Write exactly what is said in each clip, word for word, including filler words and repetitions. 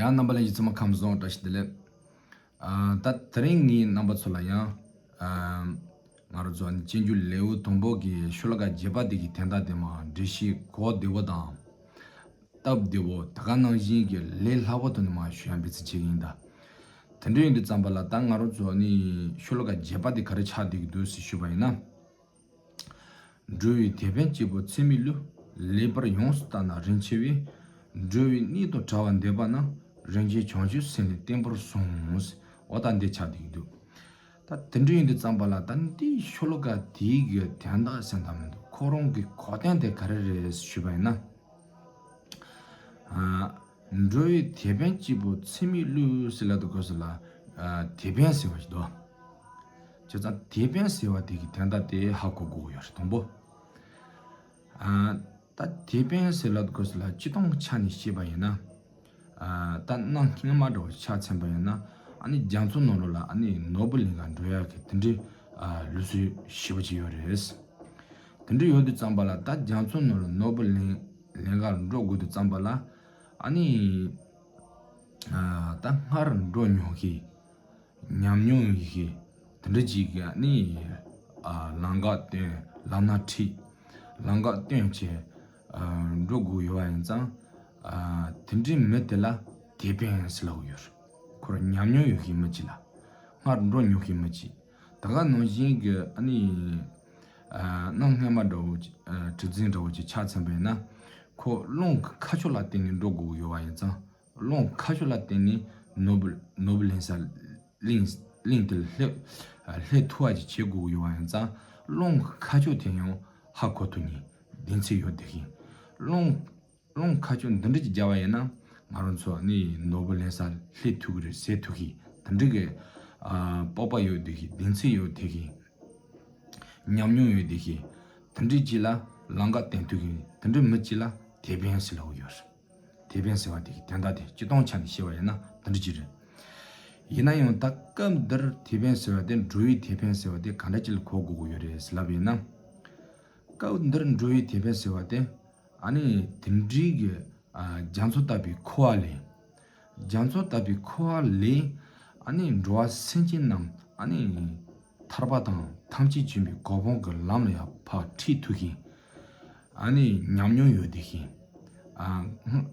ཡང་རྣམ་པ་ལྷན་རྒྱས་ཚང་མ་ཁམས་བཟང་། བཀྲ་ཤིས་བདེ་ལེགས། ཨ། ད་དེ་རིང་ངས་རྣམ་པ་ཚོ་ལ་ཡང་། ཨ། ང་རང་ཚོ་ནི་སྤྱོད་འཇུག་ལེའུ་དང་པོ་གི་ཤོ་ལོ་ཀ་བརྒྱད་པ་དེ་གི་དོན་དག་དེ་མར་འགྲེལ་བཤད་གོ་བདེ་བོ་དང་། སྟབས་བདེ་བོ། དེ་ག་ནང་བཞིན་གྱི་ལས་སླ་བོ་དང་ནི་མར་ཞུ་ཡ་འབད་བརྩོན་བྱེད་ཀྱི་ཡིན་ད། དེ་འདྲ་ཡིན་དུས་ཙམ་པ་ལ་ད་ང་རང་ཚོ་ནི་ཤོ་ལོ་ཀ་བརྒྱད་པ་དེ་ག་རེ་ཆགས་བསྡད་ཀྱི་འདུག་ཟེར་ཞུས་པ་ཡིན་ན། འགྲོ་བའི་དེད་དཔོན་གཅིག་པུ་ཚད་མེད་བསླུས། ལེགས་པར་ཡོངས་སུ་བརྟགས་ན་རིན་ཆེ་བས། འགྲོ་བའི་གནས་དང་བྲལ་བར་འདོད་པ་ན། རིན་ཆེན་བྱང་ཆུབ་སེམས་ལས་བརྟན་པོར་ཟུངས། འོ་ད་འདི་ཆགས་བསྡད་ཀྱི་འདུག་ད་དེ་འདྲ་ཡིན་དུས་ཙམ་པ་ལ་ད་འདིའི་ཤོ་ལོ་ཀ་དེའི་གི་དོན་དག་ཟེར་ན་མི་འདུག་ཁོ་རང་གི་གོ་དོན་དེ་ག་རེ་རེད་ཞུས་པ་ཡིན་ན། ཨ། འགྲོ་བའི་དེད་དཔོན་གཅིག་པུ་ཚད་མེད་བསླུས་ཟེར་ལབ་དུས་སྐབས་སུ་ལ། ཨ། དེད་དཔོན་ཟེར་བ་ཞིག་འདུག་བྱས་ཙང་དེད་དཔོན་ཟེར་བ་དེ་གི་དོན་དག་དེ་ཧ་གོ་དགོས་ཀྱི་ཡོད་རེད། དང་པོ། ཨ། ད་དེད་དཔོན་ཟེར་ལབ་དུས་སྐབས་སུ་ལ་སྤྱིར་བཏང་གི་ཆ་ནས་བཤད་པ་ཡིན་ན། ཨ། ད་གནའ་སྔ་མ་འདྲ་བོ་ཆ་མཚོན་པ་ཡིན་ན། ཨ་ནི་རྒྱ་མཚོ་ནང་ལོགས་ལ་ཨ་ནི་ནོར་བུ་ལེན་ག་འགྲོ་ཡག་གི་དེ་འདྲའི། ཨ། ལུགས་སྲོལ་ཞེ་པོ་ཅིག་ཡོད་རེད། དེ་འདྲ་ཡོད་དུས་ཙམ་པ་ལ་ད་རྒྱ་མཚོ་ནང་ལ་ནོར་བུ་ལེན་ལེན་ག་འགྲོ་དགོས་དུས་ཙམ་པ་ལ། ཨ་ནི། ཨ། ད་སྔར་འགྲོ་མྱོང་མཁན། ཉམས་མྱོང་ཡོད་མཁན་དེ་འདྲ་ཅིག་གིས་ནི། ཨ། ལམ་ཁ་སྟོན། ལམ་སྣ་ཁྲིད། ལམ་ཁ་སྟོན་བྱས། ཨ། འགྲོ་དགོས་ཡོད་པ་ཡིན་ཙང་། ཨ། དེ་འདྲའི་མི་དེ་ལ་དེད་དཔོན་ཟེར་ལབ་ཀྱི་ཡོད་རེད། ཁོ་རང་ཉམས་མྱོང་ཡོད་མཁན་མི་ཅིག་ལ། སྔར་འགྲོ་མྱོང་མཁན་མི་ཅིག་དེ་ག་ནང་བཞིན་གྱི་ཨ་ནི། ཨ། གནའ་སྔ་མ་འདྲ་བོ་ཅིག་ཨ། གྲུ་གཟིངས་འདྲ་བོ་ཅིག་ཆ་མཚོན་པ་ཡིན་ན། ཁོ་རླུང་གི་ཁ་ཕྱོགས་ལ་བརྟེན་ནས་འགྲོ་དགོས་ཀྱི་ཡོད་པ་ཡིན་ཙང་། རླུང་ཁ་ཕྱོགས་ལ་བརྟེན་ནས་ནོར་བུ་ནོར་བུ་ལེན་ས་གླིང་གླིང་དེར་སླེབས། ཨ། སླེབས་ཐུབ་པ་ཅིག་བྱེད་དགོས་ཀྱི་ཡོད་པ་ཡིན་ཙང་། རླུང་གི་ཁ་ཕྱོགས་དེ་ཡང་ཧ་གོ་ཐུབ་མཁན་གདེང་ཚོད་ཡོད་བསྡད་མཁན། རླུང་རླུང་ཁ་ཕྱོགས་འདི་འདྲ་ཅིག་སྦྱར་བ་ཡིན་ན། ང་རང་ཚོ་ནི་ནོར་བུ་ལེན་ས་སླེབས་ཐུབ་ཀྱི་རེད་ཟེར་ཐུབ་མཁན། དེ་འདྲ་གི། ཨ། སྤོབས་པ་ཡོད་བསྡད་མཁན། གདེང་ཚོད་ཡོད་བསྡད་མཁན། ཉམས་མྱོང་ཡོད་བསྡད་མཁན། དེ་འདྲ་ཅིག་ལ་ལམ་ཁ་སྟོན་ཐུབ་མཁན། དེ་འདྲ་མི་ཅིག་ལ་དེད་དཔོན་ཟེར་ལབ་ཀྱི་ཡོད་རེད། དེད་དཔོན་ཟེར་བ་དེ་གི་དོན་དག་དེ་སྤྱིར་བཏང་ཆ་ནས་བཤད་པ་ཡིན་ན་དེ་འདྲ་ཅིག་རེད། ཡིན་ན་ཡང་ད་སྐབས་འདིར་དེད་དཔོན་ཟེར་བ་དེ་འགྲོ་བའི་དེད་དཔོན་ཟེར་བ་དེ་ག་འདྲ་ཅིག་ལ་གོ་དགོས་ཀྱི་ཡོད་རེད་ཟེར་ལབ་པ་ཡིན་ན། སྐབས་འདིར་འགྲོ་བའི་དེད་དཔོན་ཟེར་བ་དེ། ཨ་ནི་དེ་འདྲའི་གི། ཨ། རྒྱ་མཚོ་ལྟ་བུའི་འཁོར་བ་ལས། རྒྱ་མཚོ་ལྟ་བུའི་འཁོར་བ་ལས། ཨ་ནི་འགྲོ་བ་སེམས་ཅན་རྣམས་ཨ་ནི་ཐར་པ་དང་ཐམས་ཅད་མཁྱེན་པའི་གོ་འཕང་གི་ལམ་ལ་ཡང་ཕར་ཁྲིད་ཐུབ་མཁན། ཨ་ནི་ཉམས་མྱོང་ཡོད་བསྡད་མཁན།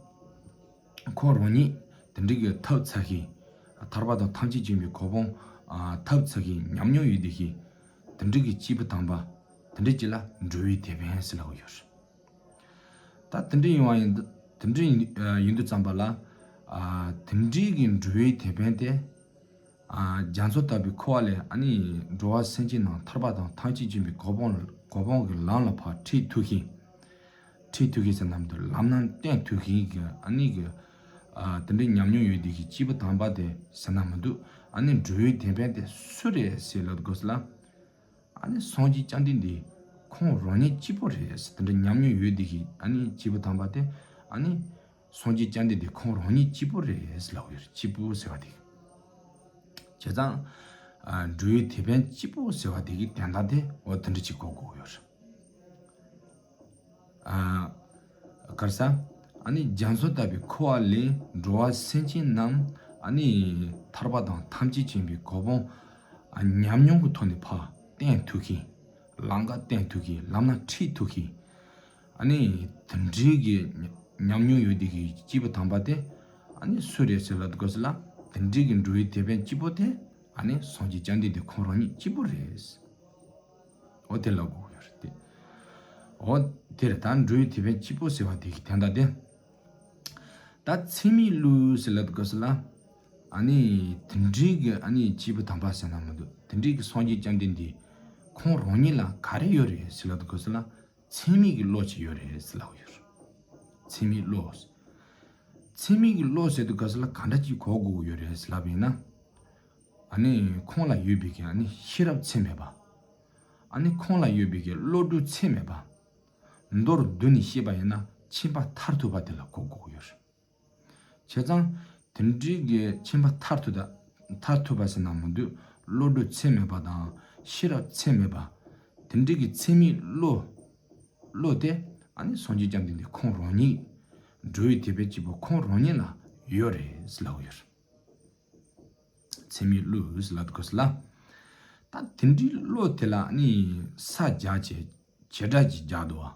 ཨ། ཁོ་རང་ཉིད་དེ་འདྲའི་གི་ཐོབ་ཚར་མཁན། ཐར་པ་དང་ཐམས་ཅད་མཁྱེན་པའི་གོ་འཕང་། ཨ། ཐོབ་ཚར་མཁན། ཉམས་མྱོང་ཡོད་བསྡད་མཁན། དེ་འདྲའི་གི་སྐྱེས་བུ་དམ་པ་དེ་འདྲ་ཅིག་ལ་འགྲོ་བའི་དེད་དཔོན་ཟེར་ལབ་ཀྱི་ཡོད་རེད། ད་དེ་འདྲ་ཡིན་པ་ཡིན་དུས། དེ་འདྲ་ཡིན། ཨ། ཡིན་དུས་ཙམ་པ་ལ། ཨ། དེ་འདྲའི་གི་འགྲོ་བའི་དེད་དཔོན་དེ། ཨ། རྒྱ་མཚོ་ལྟ་བུའི་འཁོར་བ་ལས་ཨ་ནི་འགྲོ་བ་སེམས་ཅན་རྣམས་ཐར་པ་དང་ཐམས་ཅད་མཁྱེན་པའི་གོ་འཕང་གོ་འཕང་གི་ལམ་ལ་ཕར་ཁྲིད་ཐུབ་མཁན། ཁྲིད་ཐུབ་མཁན་ཟེར་ན་མི་འདུག་ལམ་སྣ་སྟོན་ཐུབ་མཁན་གྱི་ཨ་ནི་གི། ཨ། དེ་འདྲའི་ཉམས་མྱོང་ཡོད་བསྡད་མཁན་གྱི་སྐྱེས་བུ་དམ་པ་དེ་ཟེར་ན་མི་འདུག་ཨ་ནི་འགྲོ་བའི་དེད་དཔོན་དེ་སུ་རེད་ཟེར་ལབ་དུས་སྐབས་སུ་ལ། ཨ་ནི་སངས་རྒྱས་བཅོམ་ལྡན་འདས་ཁོང་རང་ཉིད་གཅིག་པོ་རེད་ཟེར། དེ་འདྲ་ཉམས་མྱོང་ཡོད་བསྡད་མཁན་ཨ་ནི་སྐྱེས་བུ་དམ་པ་དེ། ཨ་ནི་སངས་རྒྱས་བཅོམ་ལྡན་འདས་ཁོང་རང་ཉིད་གཅིག་པོ་རེད་ཟེར་ལབ་ཀྱི་ཡོད་རེད། གཅིག་པུ་ཟེར་བ་དེ། བྱས་ཙང་། ཨ། འགྲོ་བའི་དེད་དཔོན་གཅིག་པུ་ཟེར་བ་དེ་གི་དོན་དག་དེ་འོ་དེ་འདྲ་ཅིག་གོ་དགོས་ཀྱི་ཡོད་རེད། ཨ། ག་རེ་ཟེར། ཨ་ནི་རྒྱ་མཚོ་ལྟ་བུའི་འཁོར་བ་ལས་འགྲོ་བ་སེམས་ཅན་རྣམས་ཨ་ནི་ཐར་པ་དང་ཐམས་ཅད་མཁྱེན་པའི་གོ་འཕང་། ཨ། ཉམས་མྱོང་གི་ཐོག་ནས་ཕར་སྟོན་ཐུབ་མཁན། ལམ་ཁ་སྟོན་ཐུབ་མཁན། ལམ་སྣ་ཁྲིད་ཐུབ་མཁན། ཨ་ནི་དེ་འདྲའི་གི་ཉམས་མྱོང་ཡོད་བསྡད་མཁན་གྱི་སྐྱེས་བུ་དམ་པ་དེ་ཨ་ནི་སུ་རེད་ཟེར་ལབ་དུས་སྐབས་སུ་ལ། དེ་འདྲའི་གི་འགྲོ་བའི་དེད་དཔོན་གཅིག་པོ་དེ་ཨ་ནི་སངས་རྒྱས་བཅོམ་ལྡན་འདས་ཁོང་རང་ཉིད་གཅིག་པོ་རེད། འོ་དེ་ལབ་དགོས་ཀྱི་ཡོད་རེད་དེ། འོ་དེ་རེད། ད་འགྲོ་བའི་དེད་དཔོན་གཅིག་པོ་ཟེར་བ་དེ་གི་དོན་དག་དེ། ད་ཚད་མེད་བསླུས་ཟེར་ལབ་དུས་སྐབས་སུ་ལ། ཨ་ནི་དེ་འདྲའི་གི་ཨ་ནི་སྐྱེས་བུ་དམ་པ་ཟེར་ན་མི་འདུག་དེ་འདྲའི་གི་སངས་རྒྱས་བཅོམ་ལྡན་འདས་ཁོང་རང་ཉིད་ལ་ག་རེ་ཡོད་རེད་ཟེར་ལབ་དུས་སྐབས་སུ་ལ། ཚད་མེད་ཀྱི་བློ་ཅིག་ཡོད་རེད་ཟེར་ལབ་ཀྱི་ཡོད་རེད། ཚད་མེད་བློ། ཚད་མེད་ཀྱི་བློ་ཟེར་དུས་སྐབས་སུ་ལ་ག་འདྲ་ཅིག་གོ་དགོས་ཀྱི་ཡོད་རེད་ཟེར་ལབ་པ་ཡིན་ན། ཨ་ནི་ཁོང་ལ་ཡོད་པའི་གི་ཨ་ནི་ཤེས་རབ་ཚད་མེད་པ། ཨ་ནི་ཁོང་ལ་ཡོད་པའི་གི་བློ་གྲོས་ཚད་མེད་པ། མདོར་བསྡུས་ནས་བཤད་པ་ཡིན་ན་ཁྱད་པར་མཐར་ཐུག་པ་དེ་ལ་གོ་དགོས་ཀྱི་ཡོད་རེད། བྱས་ཙང་། དེ་འདྲའི་གི་ཁྱད་པར་མཐར་ཐུག་ད། མཐར་ཐུག་པ་ཟེར་ན་མི་འདུག་བློ་གྲོས་ཚད་མེད་པ་དང་ཤེས་རབ་ཚད་མེད་པ། དེ་འདྲའི་གི་ཚད་མེད་བློ། བློ་དེ་ཨ་ནི་སངས་རྒྱས་བཅོམ་ལྡན་འདས་ཁོང་རང་ཉིད། འགྲོ་བའི་དེད་དཔོན་གཅིག་པོ་ཁོང་རང་ཉིད་ལ་ ཡོད་རེད་ཟེར་ལབ་ཡོད། མཚན་མེད་བློ་ཟེར་ལབ་དགོས་ཟེར་ལ། ད་དེ་འདྲའི་བློ་དེ་ལ་ནི་ས་རྒྱག་བྱས་བྱེད་སྒྲ་ཅིག་རྒྱག་འདུག་བ།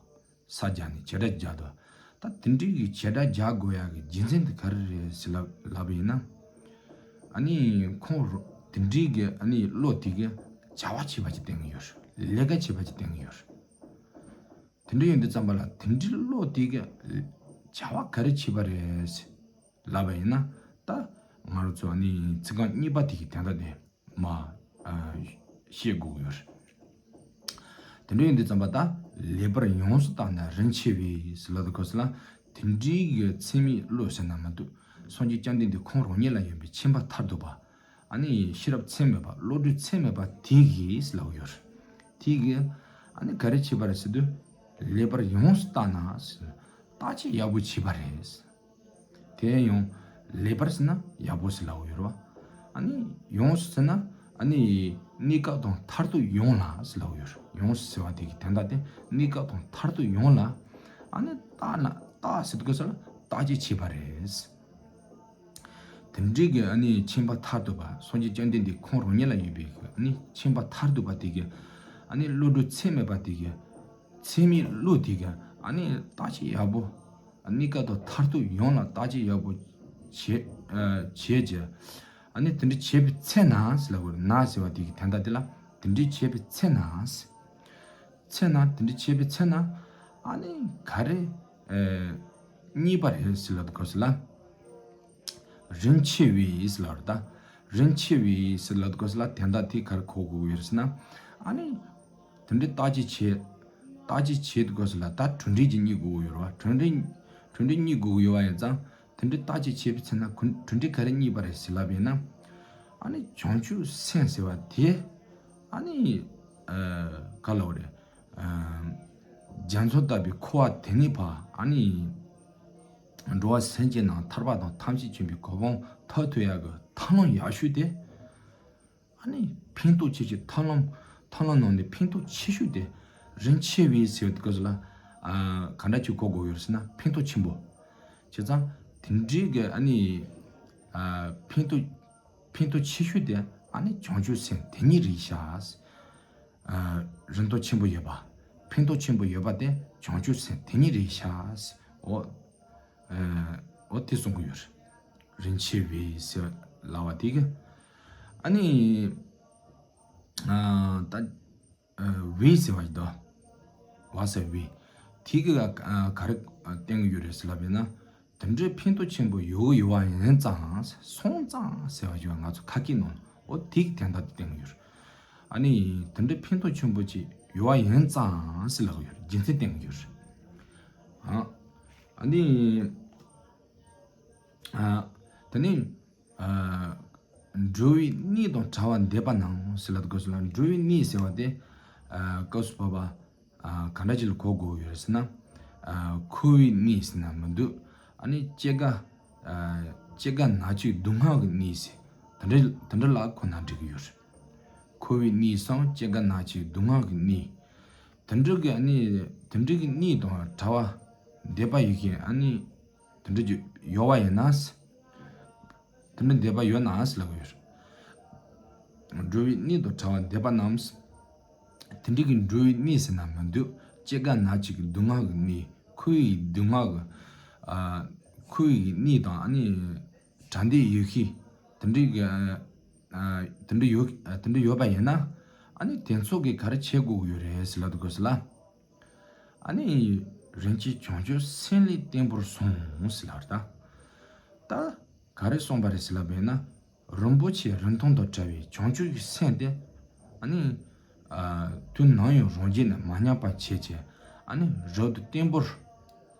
ས་རྒྱག་ནས་བྱེད་སྒྲ་རྒྱག་འདུག་བ། ད་དེ་འདྲའི་གི་བྱེད་སྒྲ་རྒྱག་དགོས་ཡག་གི་རྒྱུ་མཚན་དེ་ག་རེ་རེད་ཟེར་ལབ་ལབ་པ་ཡིན་ན། ཨ་ནི་ཁོང་རོ་དེ་འདྲའི་གི་ཨ་ནི་བློ་དེ་གི་བྱ་བ་བྱས་པ་ཅིག་བསྟན་གི་ཡོད་རེད། ལས་ཀ་བྱས་པ་ཅིག་བསྟན་གི་ཡོད་རེད། དེ་འདྲ་ཡིན་དུས་ཙམ་པ་ལ་དེ་འདྲའི་བློ་དེ་གི་བྱ་བ་ག་རེ་བྱས་པ་རེད་ལབ་པ་ཡིན་ན། ད་ང་རང་ཚོ་ཨ་ནི་ཚིག་རྐང་གཉིས་པ་དེ་གི་དོན་དག་དེ་མ་ཨ་ཤེས་དགོས་ཀྱི་ཡོད་རེད། དེ་འདྲ་ཡིན་དུས་ཙམ་པ་ད་ལེགས་པར་ཡོངས་སུ་བརྟགས་ན་རིན་ཆེ་བས་ཟེར་ལབ་དུས་སྐབས་སུ་ལ། དེ་འདྲའི་གི་མཚན་མེད་བློ་ཟེར་ན་མི་འདུག་སངས་རྒྱས་བཅོམ་ལྡན་འདས་ཁོང་རང་ཉིད་ལ་ཡོད་པའི་མཁྱེན་པ་མཐར་ཐུག་པ། ཨ་ནི་ཤེས་རབ་ཚད་མེད་པ། བློ་གྲོས་ཚད་མེད་པ་དེ་གིས་ལབ་ཡོད་རེད། དེ་གིས་ཨ་ནི་ག་རེ་བྱས་པ་རེད་ཟེར་དུས། ལེགས་པར་ཡོངས་སུ་བརྟགས་ན་ཟེར། བརྟག་དཔྱད་ཡག་པོ་བྱས་པ་རེད། དེ་ཡང་ལེགས་པར་ཟེར་ན་ཡག་པོ་ཟེར་ལབ་ཡོད་རེད་བ། ཨ་ནི་ཡོངས་སུ་ཟེར་ན་ཨ་ནི་གནས་སྐབས་དང་མཐར་ཐུག་ཡོངས་ལ་ཟེར་ལབ་ཡོད་རེད། ཡོངས་སུ་ཟེར་བ་དེ་གི་དོན་དག་དེ་གནས་སྐབས་དང་མཐར་ཐུག་ཡོངས་ལ། ཨ་ནི་བརྟགས་ན་བརྟགས་ཟེར་དུས་སྐབས་སུ་ལ་བརྟག་དཔྱད་བྱས་པ་རེད། དེ་འདྲའི་གི་ཨ་ནི་མཁྱེན་པ་མཐར་ཐུག་པ་སངས་རྒྱས་བཅོམ་ལྡན་འདས་ཁོང་རང་ཉིད་ལ་ཡོད་པའི་གི་ཨ་ནི་མཁྱེན་པ་མཐར་ཐུག་པ་དེ་གི་ཨ་ནི་བློ་གྲོས་ཚད་མེད་པ་དེ་གི་ཚད་མེད་བློ་དེ་གི་ཨ་ནི་བརྟག་དཔྱད་ཡག་པོ། གནས་སྐབས་དང་མཐར་ཐུག་ཡོངས་ལ་བརྟག་དཔྱད་ཡག་པོ་བྱེད་ཨ་བྱེད་ཀྱི། ཨ་ནི་དེ་འདྲ་བྱེད་པའི་ཚེ་ན་ཟེར་ལབ་དགོས་རེད། ན་ཟེར་བ་དེ་གི་དོན་དག་དེ་ལ་དེ་འདྲ་བྱེད་པའི་ཚེ་ན། ཚེ་ན་དེ་འདྲ་བྱེད་པའི་ཚེ་ན། ཨ་ནི་ག་རེ་ཨ་རྙེད་པ་རེད་ཟེར་ལབ་དགོས་ཟེར་ལ། རིན་ཆེ་བས་ཟེར་ལབ་རེད་ད། རིན་ཆེ་བས་ཟེར་ལབ་དགོས་ཟེར་ལ་དོན་དག་དེ་ག་རེ་གོ་དགོས་ཡོད་ཟེར་ན། ཨ་ནི་དེ་འདྲའི་བརྟག་དཔྱད་བྱེད། བརྟག་དཔྱད་བྱེད་དགོས་ཟེར་ལ་ད་གྲུབ་འབྲས་ཅིག་རྙེད་དགོས་ཡོད་རེད་བ། གྲུབ་འབྲས་གྲུབ་འབྲས་རྙེད་དགོས་ཡོད་བ་ཡིན་ཙང་། དེ་འདྲའི་བརྟག་དཔྱད་བྱེད་པའི་ཚེ་ན་གུན་གྲུབ་འབྲས་ག་རེ་རྙེད་པ་རེད་ཟེར་ལབ་ཡིན་ན། ཨ་ནི་བྱང་ཆུབ་སེམས་ཟེར་བ་དེ། ཨ་ནི་ཨ་ག་ལབ་རེད། ཨ་རྒྱ་མཚོ་ལྟ་བུའི་འཁོར་བ་དེ་ནས་ཕར་ཨ་ནི་འགྲོ་བ་སེམས་ཅན་རྣམས་ཐར་པ་དང་ཐམས་ཅད་མཁྱེན་པའི་གོ་འཕང་ཐོབ་ཐུབ་ཡག་གི་ཐབས་ལམ་ཡག་ཤོས་དེ། ཨ་ནི་ཕན་ཐོགས་ཆེ་ཤོས་ཐབས་ལམ་ཐབས་ལམ་ནང་ནས་ཕན་ཐོགས་ཆེ་ཤོས་དེ་རིན་ཆེ་བས་ཟེར་བའི་སྐབས་སུ་ལ། ཨ་ག་འདྲ་ཅིག་གོ་དགོས་ཡོད་ཟེར་ན་ཕན་ཐོགས་ཆེན་པོ། བྱས་ཙང་དེ་འདྲའི་གི་ཨ་ནི་ཨ་ཕན་ཐོགས་ཕན་ཐོགས་ཆེ་ཤོས་དེ་ཨ་ནི་བྱང་ཆུབ་སེམས་དེ་ཉིད་རེད་ཤག་ཨ་རིན་ཐང་ཆེན་པོ་ཡོད་པ། ཕན་ཐོགས་ཆེན་པོ་ཡོད་པ་དེ་བྱང་ཆུབ་སེམས་དེ་ཉིད་རེད་ཤག་འོ། ཨ་འོ་དེ་གསུང་གི་ཡོད་རེད། རིན་ཆེ་བས་ཟེར་ལབ་པ་དེ་གི། ཨ་ནི་ཨ་ད་ཨ་བས་ཟེར་བ་ཞིག་འདུག་བ་ཟེར་བས། དེ་གི་ཨ་ག་རེ་བསྟན་གི་ཡོད་རེད་ཟེར་ལབ་ཡིན་ན། དེ་འདྲའི་ཕན་ཐོགས་ཆེན་པོ་ཡོད་ཡོད་བ་ཡིན་ཙང་སོང་ཙང་ཟེར་བ་ཞིག་ང་ཚོ་ཁ་སྐད་ནང་འོ་དེ་གི་དོན་དག་དེ་བསྟན་གི་ཡོད་རེད། ཨ་ནི་དེ་འདྲའི་ཕན་ཐོགས་ཆེན་པོ་ཅིག་ཡོད་བ་ཡིན་ཙང་ཟེར་ལབ་གི་ཡོད་རེད། རྒྱུ་མཚན་བསྟན་གི་ཡོད་རེད། ཨ་ཨ་ནི་ཨ་དེ་ནི་ཨ་འགྲོ་བའི་གནས་དང་བྲལ་བ་འདས་པ་རྣམས་ཟེར་ལབ་དགོས་ཟེར་ལ། འགྲོ་བའི་གནས་ཟེར་བ་དེ་ཨ་སྐབས་སུ་བབ་པ་ཨ་ག་འདྲ་ཅིག་ལ་གོ་དགོས་ཡོད་ཟེར་ན། ཨ་འཁོར་བའི་གནས་ཟེར་ན་མི་འདུག་ཨ་ནི་སྐྱེ་རྒ་ཨ་སྐྱེ་རྒ་ན་འཆིའི་སྡུག་བསྔལ་གྱི་གནས་ཟེར། དེ་འདྲ་དེ་འདྲ་ལ་གོ་ན་འགྲིག་གི་ཡོད་རེད། འཁོར་བའི་གནས་སམ་སྐྱེ་རྒ་ན་འཆིའི་སྡུག་བསྔལ་གྱི་གནས། དེ་འདྲ་གི་ཨ་ནི་དེ་འདྲ་གི་གནས་དང་བྲལ་བ་འདས་པ་ཡོད་མཁན་ཨ་ནི་དེ་འདྲ་གི་ཡོད་པ་ཡིན་ན། དེ་འདྲ་འདས་པ་ཡོད་ན་ཟེར་ལབ་ཡོད། འགྲོ་བའི་གནས་དང་བྲལ་བ་འདས་པ་རྣམས། དེ་འདྲ་གི་འགྲོ་བའི་གནས་ཟེར་ན་མི་འདུག་སྐྱེ་རྒ་ན་འཆི་གི་སྡུག་བསྔལ་གྱི་གནས། འཁོར་བའི་སྡུག་བསྔལ་གྱི་ཨ་འཁོར་བའི་གནས་དང་ཨ་ནི་བྲལ་འདོད་ཡོད་མཁན་དེ་འདྲ་གི་ཨ་ཨ་དེ་འདྲ་ཡོད་ཨ་དེ་འདྲ་ཡོད་པ་ཡིན་ན། ཨ་ནི་དེ་ཚོ་གིས་ག་རེ་བྱེད་དགོས་ཀྱི་ཡོད་རེད་ཟེར་ལབ་དགོས་ཟེར་ལ། ཨ་ནི་རིན་ཆེན་བྱང་ཆུབ་སེམས་ལས་བརྟན་པོར་བཟུང་ཟེར་ལབ་རེད་ད། ད་ག་རེ་གསུངས་པ་རེད་ཟེར་ལབ་པ་ཡིན་ན། རིན་པོ་ཆེ་རིན་ཐང་དང་བྲལ་བའི་བྱང་ཆུབ་ཀྱི་སེམས་དེ། ཨ་ནི་ཨ་དུས་ནམ་ཡང་རང་རྒྱུད་ནས་མ་ཉམས་པ་བྱས་བྱས། ཨ་ནི་རབ་ཏུ་བརྟན་པོར་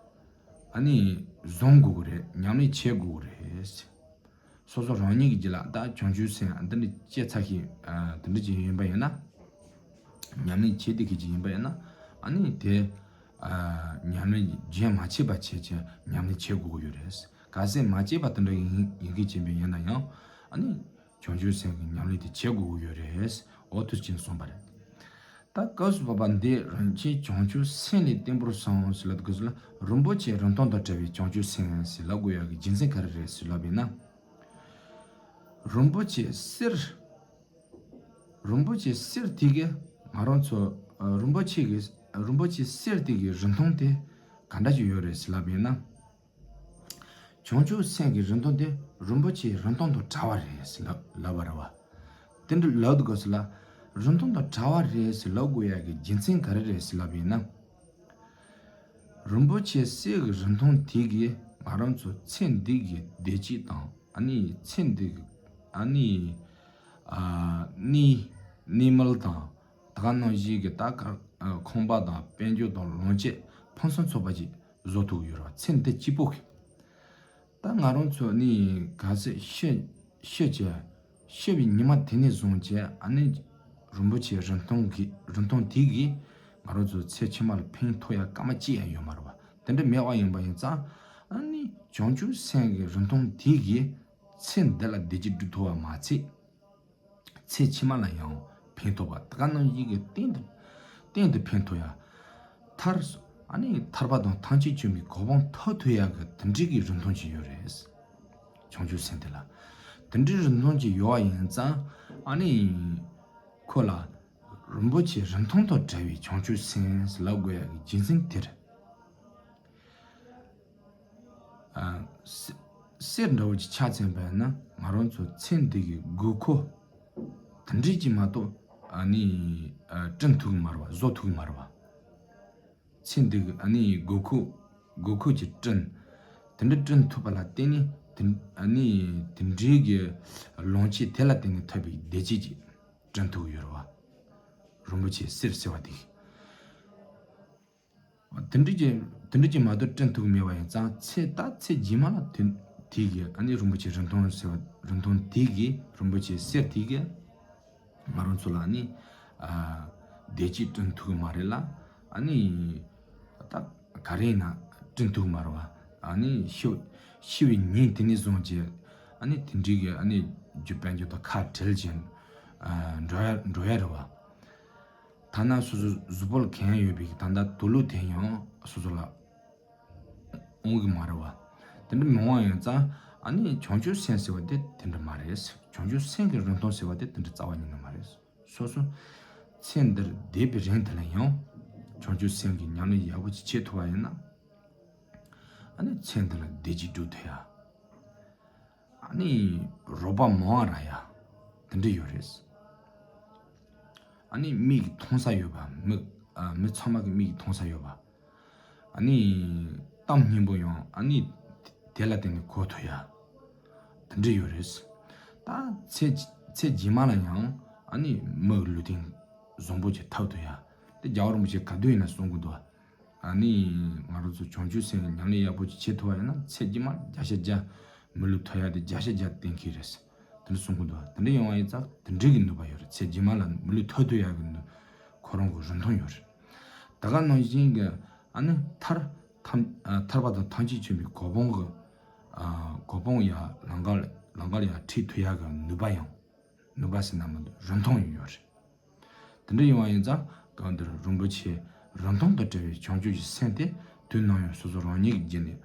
ཨ་ནི་བཟུང་དགོས་ཀྱི་རེད། ཉམས་ལེན་བྱེད་དགོས་ཀྱི་རེད། སོ་སོ་རང་ཉིད་ཀྱི་རྒྱུད་ལ་ད་བྱང་ཆུབ་སེམས་འདི་འདྲ་སྐྱེ་ཚར་ཞིག་ཨ་དེ་འདྲ་ཅིག་ཡིན་པ་ཡིན་ན། ཉམས་ལེན་བྱེད་བསྡད་མཁན་ཅིག་ཡིན་པ་ཡིན་ན། ཨ་ནི་དེ་ཨ་ཉམས་ལེན་རྒྱུན་མ་ཆད་པ་བྱས་བྱས་ཉམས་ལེན་བྱེད་དགོས་ཀྱི་ཡོད་རེད། གལ་སྲིད་མ་བྱས་པ་དེ་འདྲ་ཡིན་ཡིན་མཁན་ཅིག་ཡིན་ན་ཡང་། ཨ་ནི་བྱང་ཆུབ་སེམས་ཀྱི་ཉམས་ལེན་དེ་བྱེད་དགོས་ཀྱི་ཡོད་རེད། འོ་དེ་བཞིན་གསུངས་པ་རེད། ད་སྐབས་སུ་བབ་པ་འདི་རིན་ཆེན་བྱང་ཆུབ་སེམས་ལས་བརྟན་པོར་སོང་ཞེས་ལབ་དགོས་ལ། རིན་པོ་ཆེ་རིན་ཐང་དང་བྲལ་བའི་བྱང་ཆུབ་སེམས་ཞེས་ལབ་དགོས་ཡག་གི་རྒྱུ་མཚན་ག་རེ་རེད་ཞེས་ལབ་པས་ན། རིན་པོ་ཆེ་གསེར། རིན་པོ་ཆེ་གསེར་དེ་གི་ང་རང་ཚོ་ཨ་རིན་པོ་ཆེ་གི་རིན་པོ་ཆེ་གསེར་དེ་གི་རིན་ཐང་དེ་ག་འདྲ་ཞིག་ཡོད་རེད་ཞེས་ལབ་པས་ན། བྱང་ཆུབ་སེམས་ཀྱི་རིན་ཐང་དེ་རིན་པོ་ཆེའི་རིན་ཐང་དང་བྲལ་བ་རེད་ཟེར་ལབ་ལབ་པ་རེད་བ། དེ་འདྲ་ལབ་དགོས་ཟེར་ལ། རིན་ཐང་དང་བྲལ་བ་རེད་ཟེར་ལབ་དགོས་ཡག་གི་རྒྱུ་མཚན་ག་རེ་རེད་ཟེར་ལབ་པས་ན། རིན་པོ་ཆེ་གསེར་གྱི་རིན་ཐང་དེ་གིས་ང་རང་ཚོ་ཚེ་འདི་གི་བདེ་སྐྱིད་དང་ཨ་ནི་ཚེ་འདི་གི་ཨ་ནི་ཨ་ནི་ནད་མུག་དང་ད་ག་ནང་བཞིན་གྱི་ད་ག་ཁང་པ་དང་དཔལ་འབྱོར་དང་ལོངས་སྤྱོད་ཕུན་སུམ་ཚོགས་པ་ཅིག་བཟོ་ཐུབ་ཡོད་རེད་བ། ཚེ་འདི་གཅིག་པོ་གི། ད་ང་རང་ཚོ་ནི་གལ་སྲིད་ཤི་ཤི་བྱས་ཤི་བའི་ཉི་མ་དེ་ནས་བཟུང་བྱས་ཨ་ནི་རིན་པོ་ཆེ་རིན་ཐང་གི་རིན་ཐང་དེ་གིས་ང་རང་ཚོ་ཚེ་ཕྱི་མ་ལ་ཕན་ཐོགས་ཡ་སྐར་མ་གཅིག་ཡང་ཡོད་མ་རེད་བ། དེ་འདྲ་མེད་པ་ཡིན་པ་ཡིན་ཙང་ཨ་ནི་བྱང་ཆུབ་སེམས་ཀྱི་རིན་ཐང་དེ་གིས་ཚེ་འདི་ལ་བདེ་སྐྱིད་སྒྲུབ་ཐུབ་པ་མ་ཚད། ཚེ་ཕྱི་མ་ལ་ཡང་ཕན་ཐོགས་པ་ད་ག་ནང་བཞིན་གྱི་གཏན་དུ་གཏན་དུ་ཕན་ཐོགས་ཡ། ཐར་ཨ་ནི་ཐར་པ་དང་ཐམས་ཅད་མཁྱེན་པའི་གོ་འཕང་ཐོབ་ཐུབ་ཡ་གི་དེ་འདྲའི་གི་རིན་ཐང་ཅིག་ཡོད་རེད། བྱང་ཆུབ་སེམས་དེ་ལ་དེ་འདྲའི་རིན་ཐང་ཅིག་ཡོད་པ་ཡིན་ཙང་ཨ་ནི་ཁོ་ལ་རིན་པོ་ཆེ་རིན་ཐང་དང་བྲལ་བའི་བྱང་ཆུབ་སེམས་ལབ་དགོས་ཡ་གི་རྒྱུ་མཚན་དེ་རེད། ཨ། གསེར་གསེར་འདྲ་བོ་ཅིག་ཆགས་ཚན་པས་ན་ང་རང་ཚོ་ཚེ་འདི་གི་དགོས་མཁོ་དེ་འདྲའི་ཅིག་མ་གཏོགས་ཨ་ནི་ཨ་བསྐྲུན་ཐུབ་ཀྱི་མ་རེད་བ། བཟོ་ཐུབ་ཀྱི་མ་རེད་བ། ཚེ་འདི་གི་ཨ་ནི་དགོས་མཁོ་དགོས་མཁོ་ཅིག་བསྐྲུན། དེ་འདྲ་བསྐྲུན་ཐུབ་པ་ལ་བརྟེན་ནས་དེ་ཨ་ནི་དེ་འདྲའི་གི་ལོངས་སྤྱོད་དེ་ལ་བརྟེན་ནས་ཐོབ་པའི་བདེ་སྐྱིད་ཅིག་བསྐྲུན་ཐུབ་ཀྱི་ཡོད་རེད་བ། རིན་པོ་ཆེ་གསེར་ཟེར་བ་དེ་གི། དེ་འདྲ་ཅིག་དེ་འདྲ་ཅིག་མ་གཏོགས་བསྐྲུན་ཐུབ་མེད་པ་ཡིན་ཙང་ཚེ་ད་ཚེ་རྗེས་མ་ལ་དེ་དེ་གི་ཨ་ནི་རིན་པོ་ཆེ་རིན་ཐང་ཟེར་བ་རིན་ཐང་དེ་གི་རིན་པོ་ཆེ་གསེར་དེ་གི་ང་རང་ཚོ་ལ་ཨ་ནི་ཨ་བདེ་སྐྱིད་བསྐྲུན་ཐུབ་མ་རེད་ལ། ཨ་ནི་ད་ག་རེ་ཡིན་ན་བསྐྲུན་ཐུབ་མ་རེད་བ། ཨ་ནི་ཤི་ཤི་བའི་ཉིན་དེ་ནས་བཟུང་བྱས་ཨ་ནི་དེ་འདྲའི་གི་ཨ་ནི་རྒྱུ་དཔལ་འབྱོར་དང་ཁ་བྲལ་བྱས་ཨ་འགྲོ་ཡ་འགྲོ་ཡ་རེད་བ། ཐ་ན་སོ་སོ་གཟུགས་པོ་ལ་གྱོན་ཡོད་པའི་ད་ལྟ་དུག་ལོག་དེ་ཡང་སོ་སོ་ལ་འོང་གི་མ་རེད་བ། དེ་འདྲ་མི་འོང་ཡང་ཙང་ཨ་ནི་བྱང་ཆུབ་སེམས་ཟེར་བ་དེ་དེ་འདྲ་མ་རེད། བྱང་ཆུབ་སེམས་ཀྱི་རིན་ཐང་ཟེར་བ་དེ་དེ་འདྲ་རྩ་བ་ཉིད་ནས་མ་རེད། སོ་སོ་ཚེ་འདིར་བསྡད་པའི་རིང་དེ་ལ་ཡང་བྱང་ཆུབ་སེམས་ཀྱི་ཉམས་ལེན་ཡག་པོ་ཅིག་བྱེད་ཐུབ་པ་ཡིན་ན་ཨ་ནི་ཚེ་འདི་ལ་བདེ་སྐྱིད་སྒྲུབ་ཐུབ་ཡ། ཨ་ནི་རོགས་པ་མང་བ་རག་ཡ། དེ་འདྲ་ཡོད་རེད། ཨ་ནི་མིག་གིས་མཐོང་ས་ཡོད་པ། མི་ཨ་མི་ཚང་མ་གི་མིག་གིས་མཐོང་ས་ཡོད་པ། ཨ་ནི་གཏམ་སྙན་པོ་ཡང་ཨ་ནི་དེ་ལ་བརྟེན་ནས་གོ་ཐུབ་ཡ། དེ་འདྲ་ཡོད་རེད། ད་ཚེ་ཚེ་རྗེས་མ་ལ་ཡང་ཨ་ནི་མི་ལུས་རྟེན་བཟང་པོ་ཅིག་ཐོབ་ཐུབ་ཡ། དེ་རྒྱལ་བ་རིན་པོ་ཆེ་ག་དུས་ཡིན་ན་གསུང་གི་འདུག་ཨ་ནི་ང་རང་ཚོ་བྱང་ཆུབ་སེམས་ཉམས་ལེན་ཡག་པོ་ཅིག་བྱེད་ཐུབ་པ་ཡིན་ན་ཚེ་རྗེས་མ་བརྒྱ་ཆ་བརྒྱ་མི་ལུས་ཐོབ་ཡག་དེ་བརྒྱ་ཆ་བརྒྱ་གཏན་འཁེལ་རེད། དེ་འདྲ་གསུང་གི་འདུག་དེ་འདྲ་ཡོང་བ་ཡིན་ཙང་དེ་འདྲའི་གི་ནུས་པ་ཡོད་རེད། ཚེ་རྗེས་མ་ལ་མི་ལུས་ཐོབ་ཐུབ་ཡག་གི་ནུས་ཁོ་རང་གི་རིན་ཐང་ཡོད་རེད། ད་ག་ནང་བཞིན་གི་ཨ་ནི་ཐར་ཐམས་ཨ་ཐར་པ་དང་ཐམས་ཅད་མཁྱེན་པའི་གོ་འཕང་གི་ཨ་གོ་འཕང་ཡ་ལམ་ཁ་ལམ་ཁ་ལ་ཡ་ཁྲིད་ཐུབ་ཡག་གི་ནུས་པ་ཡང་ནུས་པ་ཟེར་ན་མི་འདུག་རིན་ཐང་ཡང་ཡོད་རེད། དེ་འདྲ་ཡིན་པ་ཡིན་ཙང་སྐབས་འདིར་རིན་པོ་ཆེ་རིན་ཐང་དང་བྲལ་བའི་བྱང་ཆུབ་ཀྱི་སེམས་དེ་དུས་ནམ་ཡང་སོ་སོ་རང་ཉིད་ཀྱི་རྒྱུད་ནས་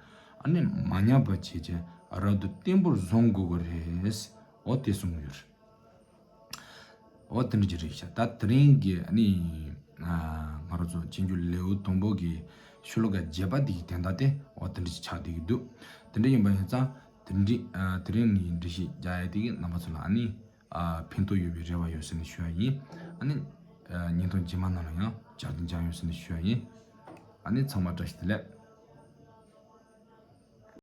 ཨ་ནི་མ་ཉམས་པ་བྱས་ཀྱི་རབ་ཏུ་བརྟན་པོར་བཟུང་དགོས་ཀྱི་རེད། འོ་དེ་གསུངས་ཡོད་རེད། འོ་དེ་འདྲ་ཅིག་རེད་ཤག་ད་དེ་རིང་གི་ཨ་ནི་ང་རང་ཚོ་སྤྱོད་འཇུག་ལེའུ་དང་པོ་གི་ཤོ་ལོ་ཀ་བརྒྱད་པ་དེ་གི་དོན་དག་དེ་འོ་དེ་འདྲ་ཅིག་ཆགས་བསྡད་ཀྱི་འདུག་དེ་འདྲ་ཡིན་པ་ཡིན་ཙང་དེ་འདྲ་དེ་རིང་ངའི་འགྲེལ་བཤད་རྒྱག་ཡ་དེ་གི་རྣམ་པ་ཚོ་ལ་ཨ་ནི། ཨ་ཕན་ཐོགས་ཡོད་པའི་རེ་བ་ཡོད་ཟེར་ནས་ཞུ་བ་ཡིན། ཨ་ནི་ཨ་བརྙན་ཐུང་རྗེས་མ་ནང་ལ་ཡང་བཅར་འདུན་བཅར་ཡོང་ཟེར་ནས་ཞུ་བ་ཡིན། ཨ་ནི་ཚང་མ་བཀྲ་ཤིས་བདེ་ལེགས།